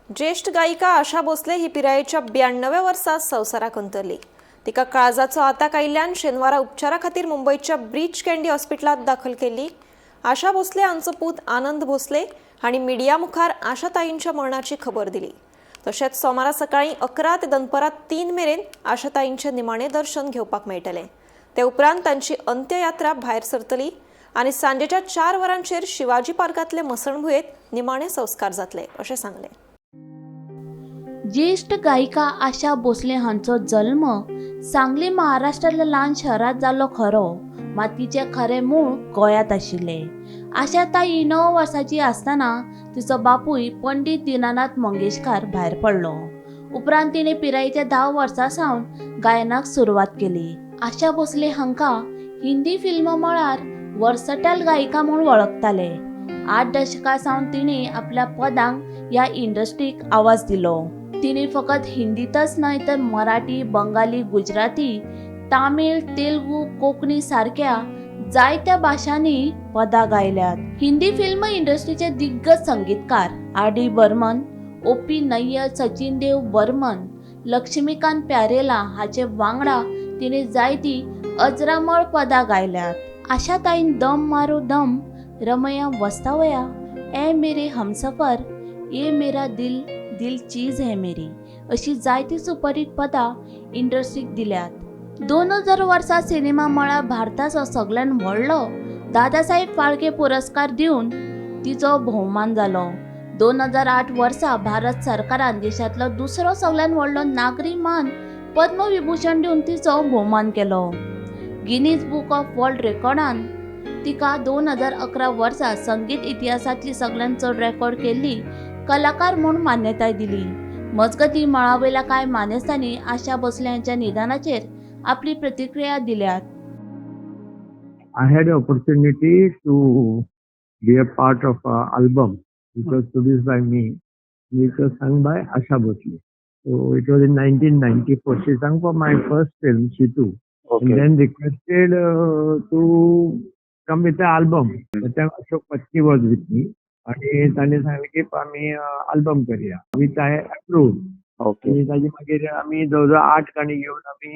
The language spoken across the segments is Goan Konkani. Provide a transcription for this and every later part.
ज्येष्ठ गायिका आशा भोसले ही पिरायेच्या 92व्या वर्सा संवसाराक अंतरली. तिका काळजाचो आताक आयिल्ल्यान शेनवारा उपचारा खातीर मुंबयच्या ब्रीच कँडी हॉस्पिटलांत दाखल केल्ली. आशा भोसले हांचो पूत आनंद भोसले हांणी मिडिया मुखार आशाताईंच्या मरणाची खबर दिली. तशेंच सोमारा सकाळीं 11 ते दनपरां 3 मेरेन आशाताईंचें निमाणें दर्शन घेवपाक मेळटलें. ते उपरांत तांची अंत्ययात्रा भायर सरतली आनी सांजेच्या 4 वरांचेर शिवाजी पार्कांतले मसणभुंयेंत निमाणे संस्कार जातले अशें सांगलें. ज्येष्ठ गायिका आशा भोसले हांचो जल्म सांगली महाराष्ट्रांतल्या ल्हान शहरांत जालो खरो, मात तिचें खरें मूळ गोंयांत आशिल्लें. आशा ताई 9 वर्सांची आसतना तिचो बापूय पंडित दीनानाथ मंगेशकार भायर पडलो. उपरांत तिणें पिरायेच्या 10 वर्सां सावन गायनाक सुरवात केली. आशा भोसले हांकां हिंदी फिल्म मळार वर्सटायल गायिका म्हूण वळखताले. 8 दशकां सावन तिणें आपल्या पदांक ह्या इंडस्ट्रीक आवाज दिलो. तिणें फकत हिंदीतच न्हय तर मराठी, बंगाली, गुजराती, तामीळ, तेलुगू, कोंकणी सारक्या जायत्या भाशांनी पदां गायल्यात. हिंदी फिल्म इंडस्ट्रीचे दिग्गज संगीतकार R D Burman, O P Nayyar, Sachin Dev Burman, Laxmikant Pyarelal हाचे वांगडा तिणें जायतीं अजरामळ पदां गायल्यात. आशाताईन दम मारो दम, रमया वस्तावया, ए मेरे हमसफर, ये मेरा दिल दिल चीज है मेरी अशी जायतीं सुपरहीट पदां इंडस्ट्रीक दिल्यात. 2000 वर्सा सिनेमा मळार भारताचो सगळ्यांत व्हडलो दादासाहेब फाळके पुरस्कार दिवन तिचो भोवमान जालो. 2008 वर्सा भारत सरकारान देशांतलो दुसरो सगळ्यांत व्हडलो नागरी मान पद्मविभूषण दिवन तिचो भोवमान केलो. गिनीज बुक ऑफ वर्ल्ड रेकॉर्डान तिका 2011 वर्सा संगीत इतिहासांतली सगळ्यांत चड रेकॉर्ड केल्ली कलाकार म्हूण मान्यताय दिली. मजगतीं मळावयल्या कांय मानेस्तांनी आशा भोसले हांच्या निधनाचेर आपली प्रतिक्रिया दिल्यात. I had an opportunity to be a part of an album which was produced by me, which was sung by Asha Bhosle. So it was in 1994. She sang for my first film, Shitu. Okay. And then requested to come with the album. That time Ashok Patki was with me. आणि ताणें सांगलें की आमी आल्बम करया, which I approved. Okay. आनी ताजे मागीर आमी जवळ जवळ 8 गाणी घेवन आमी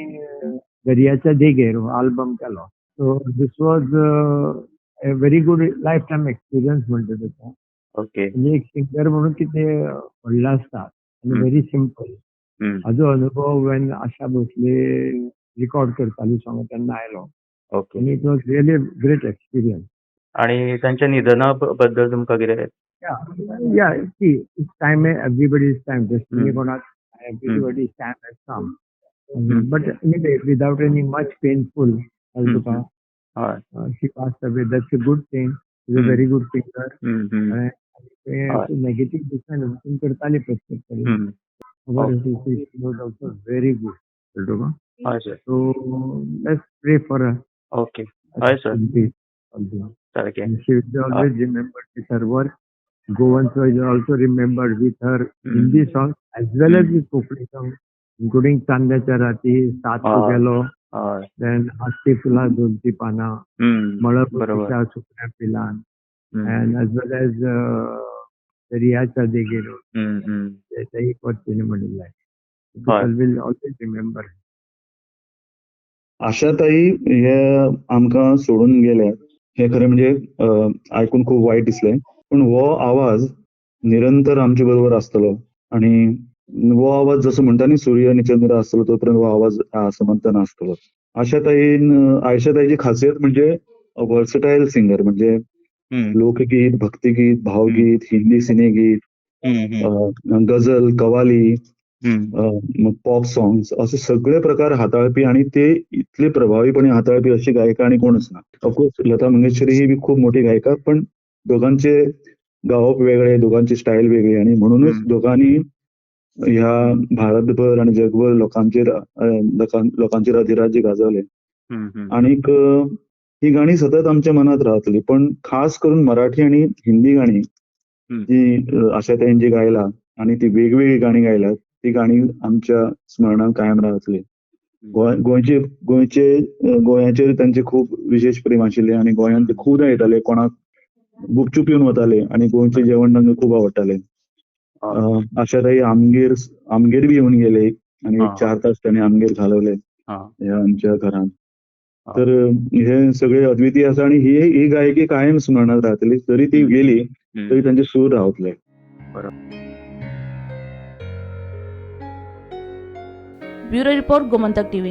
दर्याच्या देगेर हो आल्बम केलो. So this was a very good life time experience म्हणटा तेका. ओके. म्हणजे एक सिंगर म्हणून कितें व्हडलो आसता आनी व्हेरी सिंपल. हाजो अनुभव when Asha Bhosle record करताली सॉंग तेन्ना आयलो. ओके. आनी it was really great experience. आणि त्यांच्या निधना बद्दल तुमकां कितें? Yeah, see, it's time, everybody's time. Destiny कोणाक everybody's time has come. But anyway, without any much painful, as तुका, हय. She passed away. That's a good thing. She's a very good singer. हय. नेगेटिव्ह दिसना, वचून करताली प्रत्येक कडेन. खबर आसा, she was also very good. कळ्ळें तुका? हय sir. So let's pray for her. Okay. हय सर. सारकें. And she will be always remembered with her work. Goans was also remembered with her Hindi songs as well as with Kokani songs, including Chandyaच्या Rati, Saat Tugelo, हय. then Hasti Phula Dolti Pana, मळब बरोबर. पिशा सुकण्या पिलान, and as well as दर्याच्या देगेर. तेही पद तिने म्हणिल्लें आहे. People will always remember. आशाताई हे आमकां सोडून गेल्या हे खरें म्हणजे आयकून खूब वायट दिसलें, पूण हो आवाज निरंतर आमचे बरोबर आसतलो आनी हो आवाज जसो म्हणटा न्ही सूर्य आनी चंद्र आसतलो तो पर्यंत हो आवाज आसमंत नासतलो. आशाताईची खासियत म्हणजे वर्सटायल सिंगर, म्हणजे लोकगीत, भक्तिगीत, भावगीत, हिंदी सिनेगीत, गझल, कवाली, पॉप सॉंग्स असे सगळे प्रकार हाताळपी आणि ते इतले प्रभावीपणे हाताळपी अशी गायिका आणि कोणच ना. ऑफकोर्स लता मंगेशकर ही बी खूप मोठी गायिका, पण दोघांचे गावप वेगळे, दोघांची स्टायल वेगळी आणि म्हणूनच दोघांनी ह्या भारतभर आणि जगभर लोकांचेर अधिराज्य गाजवले. आणीक ही गाणी सतत आमच्या मनात राहतली, पण खास करून मराठी आणि हिंदी गाणी जी आशाताईन जी गायला आणि ती वेगवेगळी गाणी गायला, ती गाणी आमच्या स्मरणात कायम राहतली. गोंयाचेर तांचे खूब विशेष प्रेम आशिल्लें आनी गोंयांत ते खूबदां येताले, कोणाक गुपचूप येवन वताले आनी गोंयचें जेवण तांकां खूब आवडटालें. आशाताई आमगेर आमगेर बी येवन गेले आणि हा. 4 तास तांणी आमगेर घालवले हा. ह्या आमच्या घरान. हा. तर हे सगळे अद्वितीय आसा आणि ही ही गायकी कायम स्मरणात राहतली. जरी ती गेली तरी तांचे सूर रावतले. Bureau report, Gomantak TV.